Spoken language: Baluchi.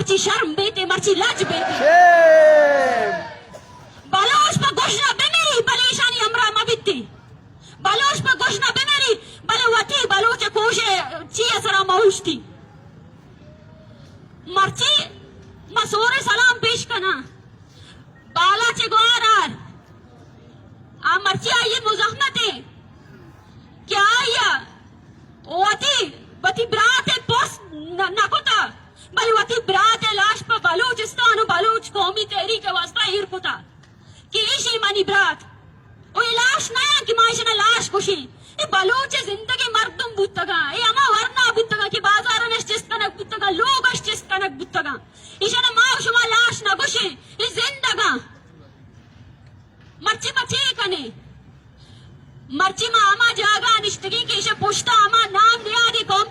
مرچی شرم بیتے، مرچی لج بیتے۔ بلوچ پہ گژن ءَ بمری، بلے ایشانی ہمراہ مہ بیتی۔ بلوچ پہ گژن ءَ بمری، بلے وتی بلوچ ءِ کوش ءِ چی ءِ سرا مہ اوشتی۔ مرچی ما سور ءِ سلام پیش کناں۔ بالاچ ءِ گوہار آر، آ مرچی آئی ءِ مزاحمت ایں کہ آئی ءَ وتی، وتی برات ءِ پرس نہ، نہ کتا، بلے وتی برات ءِ لاش پہ بلوچستان ءُ بلوچ قومی تحریک ءِ واستہ ایر کتا کہ ایشی منی برات۔ ءُ اے لاش نہ ایں کہ ما ایشاں لاش گوشیں۔ اے بلوچ ءِ زندگیں مردم بوتگاں۔ اے ہما ورنا بوتگاں کہ بازاراں اش چست کنگ بوتگاں، لوگ اش چست کنگ بوتگاں۔ ایشاں ما ءُ شما لاش نہ گوشیں۔ اے زندگاں۔ مرچی ما چے کنیں؟ مرچی ما ہما جاگہ ءَ نشتگیں کہ ایشاں پشتا ہما نام نیادیں قوم